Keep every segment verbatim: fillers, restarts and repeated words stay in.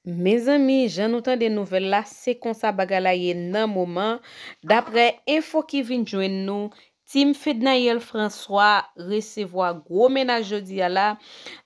Mezanmi, jan nou tande nouvèl la, se konsa bagay la ye nan moman. Daprè enfo ki vin jwenn nou, Team Fednaelle François resevwa gwo menaj jodi a la.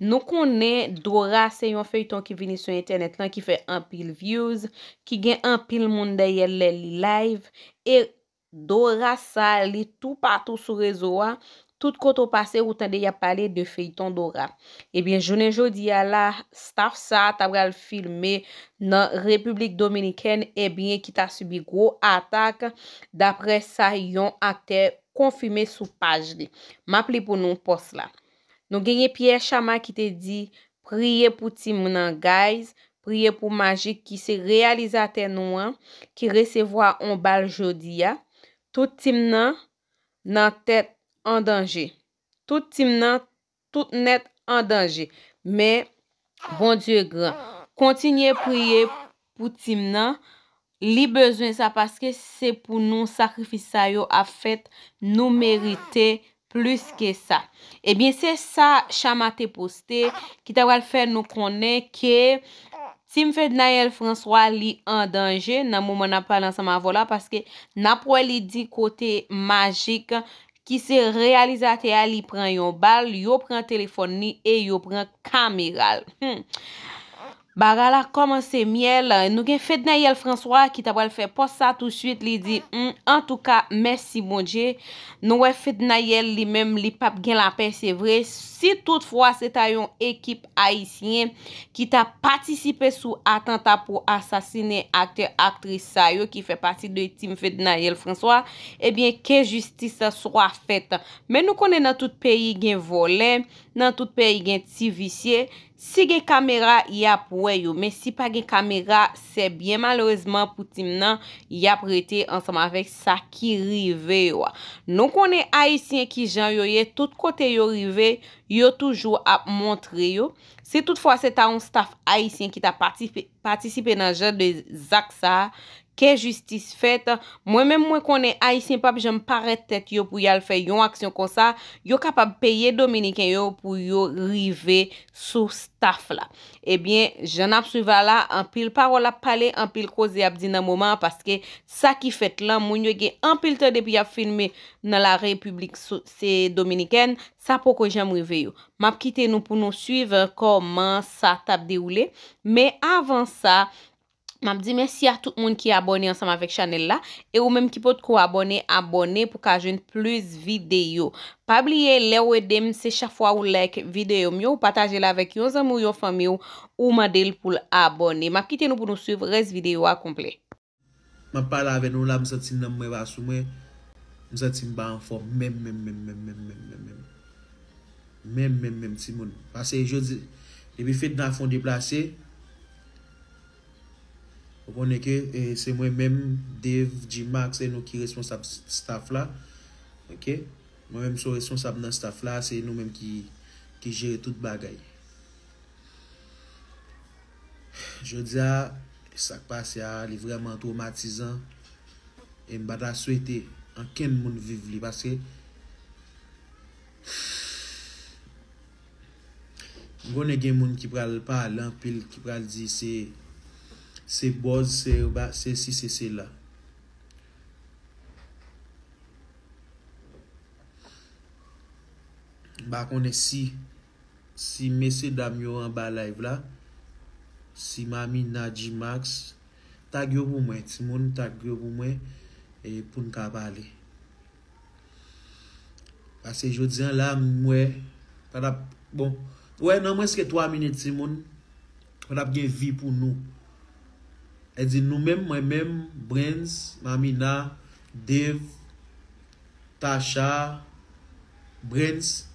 Nou konnen Dora se yon feyton ki vini sou entènèt lan, ki fè anpil views, ki gen anpil moun dèyè l lè li live. E Dora sa, li toupatou sou rezo a. Tout kote w pase, ou tande y ap pale de feyton Dora. Ebyen, jounen jodi a la, staff sa ta pral filme nan Repiblik Dominikèn, ebyen, ki ta sibi gwo atak, daprè sa yon aktè konfime sou paj li. M ap li pou nou pòs la. Nou genyen Pierre Chama ki te di, "Priye pou team nan, guys. Priye pou Majik ki se reyalizatè nou an, ki resevwa on bal jodi a. Tout team nan nan tèt an danje. Tout team nan tout nèt an danje. Men Bondye gran. Kontinye priye pou team nan. Li bezwen sa paske se pou nou sakrifis sa yo ap fèt. Nou merite plis ke sa." Ebyen, se sa Chama te poste ki ta pral fè nou konnen ke Team Fednaelle François li an danje nan moman n ap pale ansanm avè w la, paske n ap wè li di kote Majik ki se reyalizatè a, li pran yon bal, yo pran telefòn li e yo pran kamera l. Hmm. Bagay la kòmanse myèl. Nou gen Fednaelle François ki ta pral fè pòs sa tousuit. Li di, "Hmm, antouka, mèsi Bondye." Nou wè Fednaelle li menm, li p ap gen lapè, se vre. Si toutfwa se ta yon ekip ayisyen ki ta patisipe sou atanta pou asasinen aktè, aktris sa yo ki fè pati de Team Fednaelle François, ebyen, ke jistis swa fèt. Men nou konnen nan tout peyi gen vòlè, nan tout peyi gen ti visye. Si gen kamera, y ap wè yo. Men si pa gen kamera, se byen malerezman pou team nan, y ap rete ansanm avèk sa ki rive yo a. Nou konnen Ayisyen ki jan yo ye, tout kote yo rive, yo toujou ap montre yo. Si toutfwa se ta yon staff ayisyen ki ta patisipe, patisipe nan jan de zak sa a, ke jistis fèt. Mwen menm, mwen konnen Ayisyen p ap janm parèt tèt yo pou y al fè yon aksyon konsa. Yo kapab peye Dominiken yo pou yo rive sou staff la. Ebyen, jan n ap swiv a la, anpil pawòl ap pale, anpil koze ap di nan moman an, paske sa ki fèt lan, moun yo gen anpil tan depi y ap filme nan la Repiblik sou, se Dominikèn, sa poko janm rive yo. M ap kite nou pou nou swiv kòman sa t ap dewoule. Men avan sa, m ap di mèsi a tout moun ki abòne ansanm avèk chanèl la. E ou menm ki potko abòne, abòne pou ka jwenn plis videyo. Pa bliye, lè w ede m, se chak fwa ou like videyo m yo, ou pataje l avèk yon zanmi w, yon fanmi w, ou mande l pou l abòne. M ap kite nou pou nou swiv rès videyo a konplè. M ap pale avè nou la, m santi nanm mwen pa sou mwen. M santi m pa anfòm menm, menm, menm, menm, menm, menm, menm, menm. Menm, menm, menm, timoun. Pase jodi, depi Fedna fon deplase, ou konnen ke, e, se mwen menm, Dave, G-Max, se nou ki responsab s-, staff la. Oke? Mwen menm se responsab nan staff la, se nou menm ki, ki jere tout bagay. Jodi a, sa k pase a, li vrèman twomatizan. E m pa ta swete ankenn moun viv li, paske m konnen gen moun ki pral pale anpil, ki pral di se, se buzz, se ba-, se si, se sela. M pa konnen si, si mesye dam yo anba live la, si Mamina, G-Max, tag yo pou mwen, timoun, tag yo pou mwen, e pou n ka pale. Pase jodi a la, m wè, pa t ap, bon, wè, nan mwens ke twa minit, timoun, pa t ap gen vi pou nou. E di nou menm, mwen menm, Brens, Mamina, Dave, Tacha, Brens,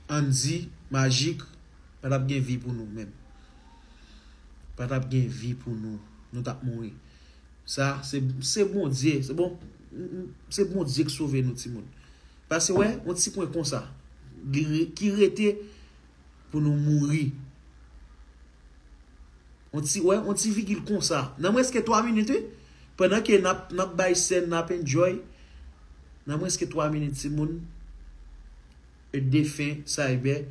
Andy, Majik, pa t ap gen vi pou nou menm. Pa t ap gen vi pou nou. Nou t ap mouri. Sa, se, se Bondye, se bon, se Bondye ki sove nou, timoun. Pase wè, yon ti pwen konsa, li re-, ki rete pou nou mouri. On ti, wè, on ti vigil konsa. Nan mwens ke twa minit, wi. Pandan ke n ap, n ap bay sèn, n ap enjoy. Nan mwens ke twa minit, timoun. E defen Cyber,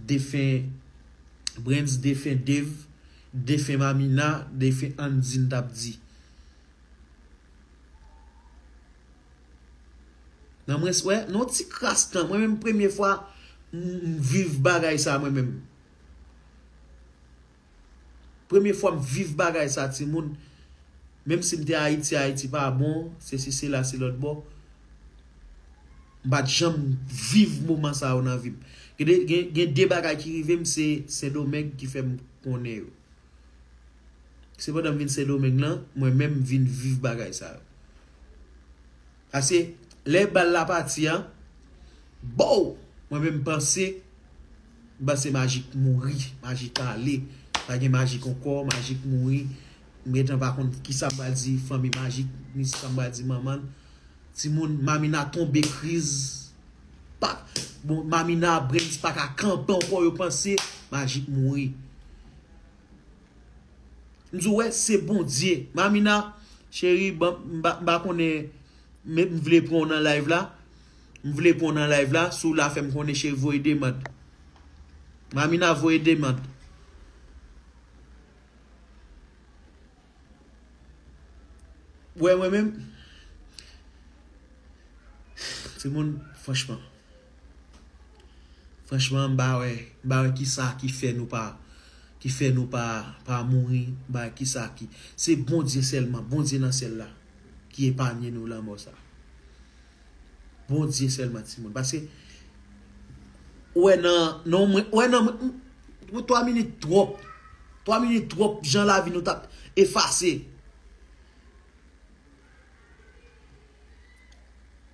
defen Brens, defen Dave, defen Mamina, defen Andin t ap di. Nan mwen, wè, nan yon ti kras tan, mwen menm premye fwa m, m viv bagay sa mwen menm. Premye fwa m viv bagay sa, timoun. Menm si m te Ayiti, Ayiti pa bon, se si, se la, se lòt bò. M pa t janm viv moman sa yo nan vi m. Gen de, gen, gen de bagay ki rive m, se Sendomeng ki fè m konnen yo. Se pandan m vin Sendomeng lan, mwen menm m vin viv bagay sa yo. Paske lè bal la pati a, bow! Mwen menm m panse, m panse Majik mouri, Majik ale. Pa gen Majik ankò, Majik mouri. M gentan pa konn kisa m pral di fanmi Majik, ni sa m pral di manman l. Timoun, Mamina tonbe kriz. Pa, bon, Mamina, Brens pa ka kanpe ankò, yo panse Majik mouri. M di w, wè, se Bondye. Mamina, cheri, ban, m pa, m pa konnen, men m vle pran w nan live la. M vle pran w nan live la. Si w la, fè m konnen, cheri, voye demann. Mamina, voye demann. Wè, mwen menm, timoun, franchman. Franchman, m pa wè, m pa wè kisa ki fè nou pa, ki fè nou pa, pa mouri, m pa wè kisa ki, se Bondye sèlman, Bondye nan syèl la, ki epanye nou lanmò sa. Bondye sèlman, timoun, paske, ou wè nan, non, mwen, ou wè nan, mwen, m, twa minit twòp, twa minit twòp, jan lavi nou t ap efase.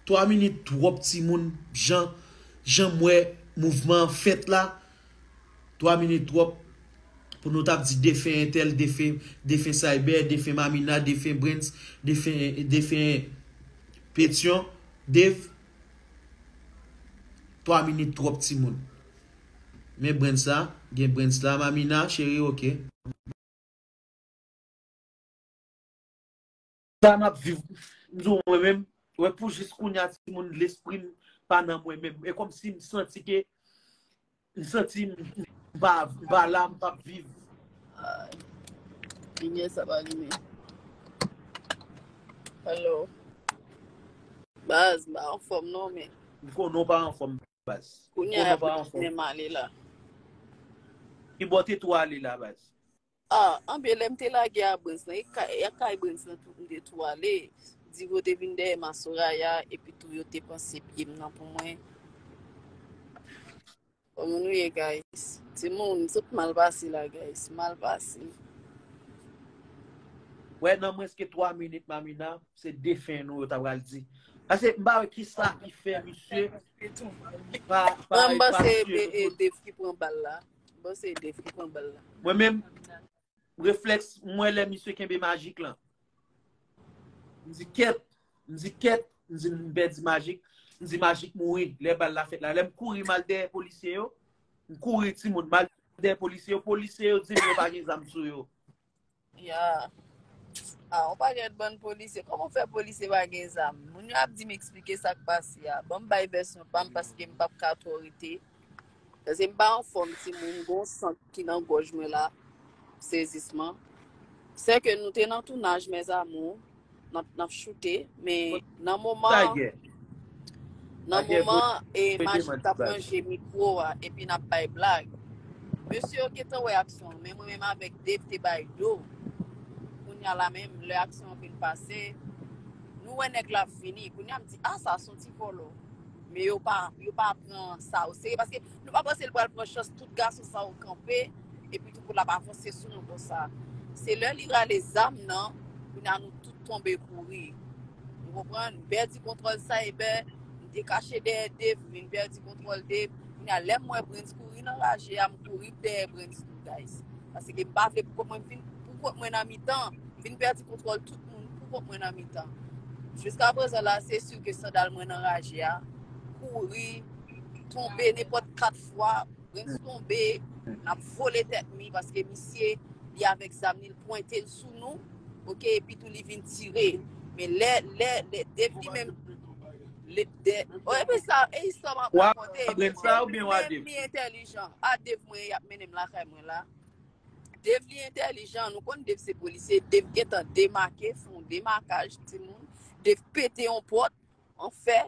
Twa minit twòp, timoun, jan, jan m wè mouvman an fèt la. Twa minit twòp pou nou t ap di defen entèl, defen, defen Cyber, defen Mamina, defen Brens, defen, defen Petyon, Dave. Twa minit twòp, timoun. Men Brens la, gen Brens la, Mamina, cheri, oke. Sa n ap viv, m di w mwen menm, wè pou jis kounye a timoun, lespri m pa nan mwen menm. E kòmsi m santi ke, m santi m, m pa, m pa la, m p ap viv. Ay, limyè sa pa limen. Hello. Baz, m pa anfòm non, men. M konnen w pa anfòm, baz. Kounye a, y ap retounen m ale la. Ki bò te tou ale la, baz? Ah, anben lè m te lage a Brens lan, e kay, e kay Brens lan tou m te tou ale. Divo te vin dèyè m a Soraya, epi tou yo te panse pye m nan pou mwen. Kòman nou ye, guys? Timoun, m sot mal pase la, guys. Mal pase. Wè, nan mwens ke twa minit, Mamina, se defen nou yo ta pral di. Paske m pa wè kisa ki fè misye pa, pa, pa, pa tire tout moun. Dave ki pran bal la. Bon, se Dave ki pran bal la. Mwen menm, reflèks, m wè lè misye kenbe Majik lan. M di, "Kèt," m di, "Kèt," m di, "M pèdi Majik." M di, "Majik mouri lè bal la fèt la." Lè m kouri m al dèyè polisye yo, m kouri timoun, m al dèyè polisye yo, polisye yo di m yo pa gen zam sou yo. Ya. Ah, yon pakèt bann polisye. Kòman w fè polisye pa gen zam? Moun yo ap di m eksplike sa k pase a. Ban m bay vèsyon pa m paske m p ap ka twò rete. Paske m pa anfòm, timoun, gon sant ki nan gòj mwen la. Sezisman. Sè ke nou te nan tounaj, mes amours. N ap, n ap choute, men nan moman, nan moman, e Majik t ap ranje mikwo a, epi n ap bay blag. Mesye yo gentan wè aksyon an, men mwen menm avèk Dave te bay do. Kounye a la menm, lè aksyon an vin pase, nou wè nèg la ap vini. Kounye a m di, "Ah, sa se yon ti vòlò." Men yo pa, yo pa pran sa oserye, paske nou pa panse l pral pran chans tout gason sa yo kanpe, epi tou pou l ap avanse sou nou konsa. Se lè li rale zam nan, kounye a nou tout tonbe kouri. Ou konprann? M pèdi kontwòl Cyber, m te kache dèyè Dave, m vin pèdi kontwòl Dave. Kounye a, lè m wè Brens kouri nan raje a, m kouri dèyè Brens tou, guys. Paske m pa vle pou kont mwen vin, pou kont mwen nan mitan, m vin pèdi kontwòl tout moun pou kont mwen nan mitan. Jiskaprezan la, se si ke sandal mwen nan raje a, kouri, tonbe nenpòt kat fwa, Brens tonbe, n ap vole tèt mi, paske misye, li avèk zam li, l pwente l sou nou, oke, epi tou li vin tire. Men lè, lè, lè, Dave li menm, Le, de, oh, epi sa, e istwa m ap rakonte, epi Dave menm li entèlijan. A Dave mwen, y ap mennen m lakay mwen la. Dave li entèlijan, nou konn Dave se polisye, Dave gentan demake, fè yon demakaj, timoun. Dave pete yon pòt, an fè,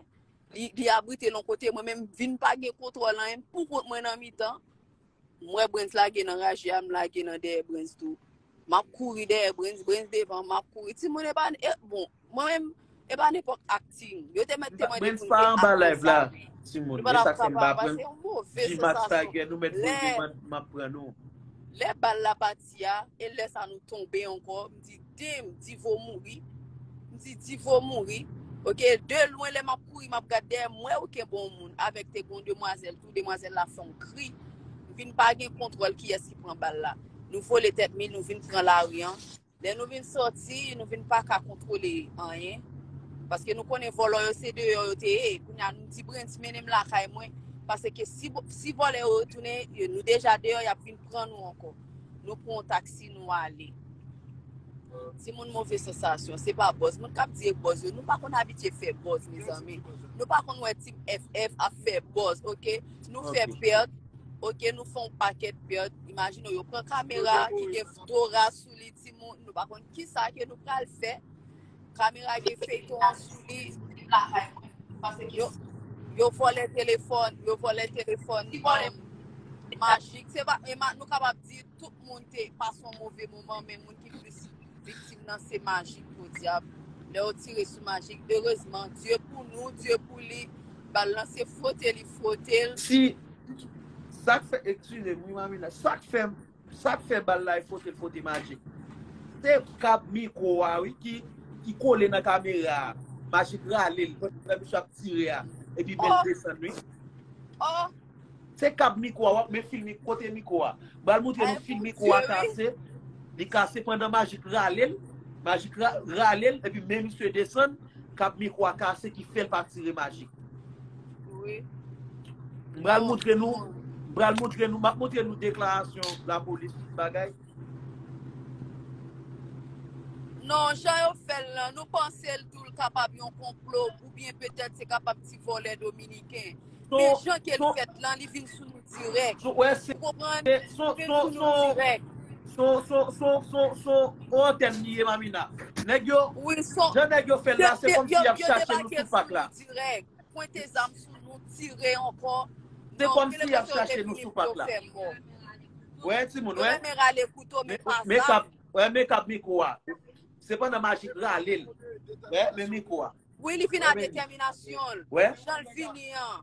li, li abrite l yon kote, mwen menm vin pa gen kontwòl anyen, pou kont mwen nan mitan. M wè Brens lage nan raje a, m lage nan dèyè Brens tou. M ap kouri dèyè Brens, Brens devan, m ap kouri. Timoun, e pa, e, bon, mwen menm, e pa nenpòt akting. Yo te mèt te mande pou n te akte sa, wi. Nou pa t ap kapab, paske yon move sansasyon. Lè, lè bal la pati a, e lè sa nou tonbe ankò, m di, Damn, Divo mouri. M di, Divo mouri. Ok, de lwen, lè m ap kouri, m ap gad dèyè m, m wè okenn bon moun avèk te gon demwazèl tou, demwazèl la fè yon kri. M vin pa gen kontwòl kiyès ki pran bal la. Nou vole tèt mil, nou vin pran lari an. Lè nou vin sòti, nou vin pa ka kontwole anyen. Paske nou konnen vòlò yo se deyò yo te ye. Kounye a nou di Brens mennen m lakay mwen. Paske si, si vòlè yo retounen, yo, nou deja deyò, y ap vin pran nou ankò. Nou pran yon taksi, nou ale. Timoun, move sansasyon, se pa buzz. Moun k ap di e buzz yo, nou pa konn abitye fè buzz, mezanmi. Nou pa konn wè Team F F ap fè buzz, ok? Nou fè pèd, ok? Nou fè yon pakèt pèd. Imajine w, yo pran kamera ki gen Dora sou li, timoun. Nou pa konn kisa ke nou pral fè. Kamera gen feyton an sou li. Yo, yo vòlè telefòn, yo vòlè telefòn, um, Majik. Se pa, e ma-, nou kapab di tout moun te pase yon move moman, men moun ki plis viktim nan se Majik, podyab. Lè yo tire sou Majik, erezman, Dye pou nou, Dye pou li, bal lan se fwote li fwote l. Si, sa k fè, eskize m, wi, Mamina, sa k fè, sa k fè bal la e fwote l fwote Majik. Se kab mikwo a, wi, ki, ki kole nan kamera a. Majik rale l, pandan misye ap tire a, epi men l desann, wi. Oh! Se kab mikwo a, w ap men fil mi-, kote mikwo a. M pral montre nou fil mikwo a kase. Li kase pandan Majik rale l. Majik ra-, rale l, epi men misye desann. Kab mikwo a kase ki fè l pa tire Majik. Wi. M pral montre nou, m pral montre nou, m ap montre nou deklarasyon lapolis, tout bagay. Non, jan yo fè l lan, nou panse l tou l kapab yon konplo, oubyen petèt se kapab ti vòlè dominiken. Men jan ke l fèt lan, li vin sou nou dirèk. Ou konprann? Li vin sou nou dirèk. Se yon antèn li ye, Mamina. Nèg yo, jan nèg yo fè l la, se kòmsi y ap chache nou sou pak la. Pwente zam sou nou, tire ankò. Se kòmsi y ap chache nou sou pak la. Wè, timoun, wè. Yo renmen rale kouto, men pa zam. Wè, men kab mikwo a. Se pandan Majik rale l. Wè, men mikwo a. Wi, li vin a detèminasyon l. Jan l vini an.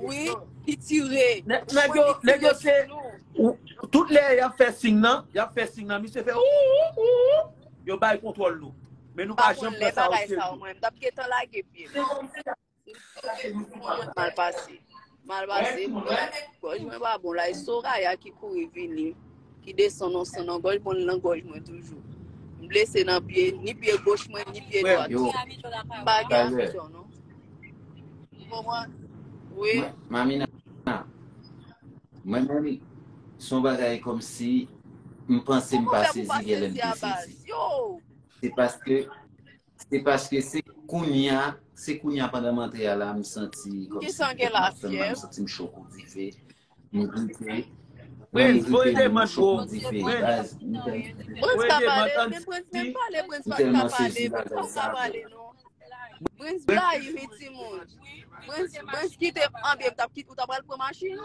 Wi, li tire. Nè-, nèg yo, nèg yo se, tout lè y ap fè siy nan, y ap fè siy nan, misye fè ou, ou, ou, ou. Yo bay kontwòl nou. Men nou pa janm pran sa o serye. Mwen, m t ap gentan lage pye m. Mal pase. Mal pase. Gòj mwen pa bon la. E Soraya ki kouri vini, ki desann yon san nan gòj mwen, nan gòj mwen toujou. M blese nan pye, ni pye goch mwen, ni pye dwat. M pa gen afeksyon, non. Ou konprann? Wi. Mamina, mwen menm, se yon bagay kòmsi m panse m pa sezi, genlè m te sezi. Se paske Se paske se kounya, se kounya pandan m antre a la, m santi kòmsi m gen lafyèv, m santi m cho kou dife. M gripe, mwen m gripe, m cho kou dife, baz. Prince ka pale, men Prince menm pale, Prince pa ka pale, Prince pa ka pale, non. Prince blayi, wi, timoun. Prince, Prince kite anbyen, m t ap kite, ou ta pral pran machin?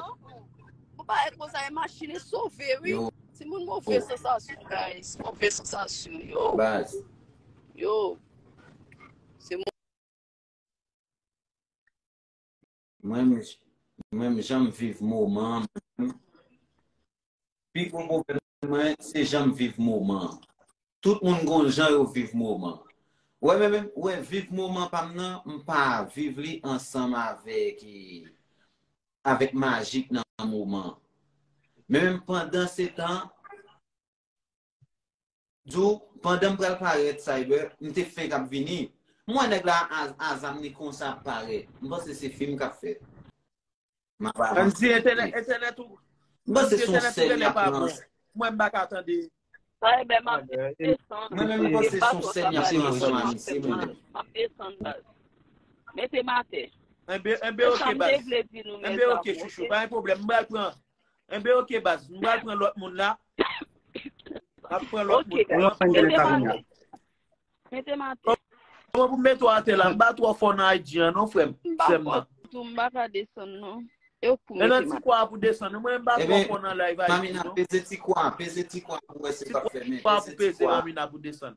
Ou pa konsa, e machin e sove, wi. Timoun, move sansasyon, guys. Move sansasyon, yo. Baz. Yo. Se mwen. Mwen menm, mwen menm, jan m viv moman an, pi gwo pwoblèm mwen, se jan m viv moman an. Tout moun gon jan yo viv moman. Wè, men menm, wè, viv moman pa m nan, m pa viv li ansanm avèk, avèk Majik nan moman. Men menm pandan se tan, Djou, pandan m pral parèt, Cyber, m te fenk ap vini. M wè nèg la a, a zam li konsa ap parèt. M panse se fim k ap fèt. M ap avanse. Ann di entènèt, entènèt ou, m panse se yon sèl y ap pran. Mwen, m pa ka tande. Cyber, m ap desann. Mwen menm, m panse se yon sèn y ap pran ansanm a misye, mwen menm. M ap desann, baz. Mete m atè. Enben, enben, ok, baz. Enben, ok, chouchou, pa gen pwoblèm. M pral pran. Enben, ok, baz. M pral pran lòt moun la. M ap pran lòt moun. Mete m atè. Mete m atè. Kòman pou m mete w atè la? M pa twò fò nan I G an, non, frè m. Sè m nan. M pa ka desann, non. E w pou mete m atè. Nan ti kwa pou desann. Mwen, m pa twò fò nan live I G, non. Peze ti kwa, peze ti kwa pou wè si l ap fèmen. Peze ti kwa pou desann.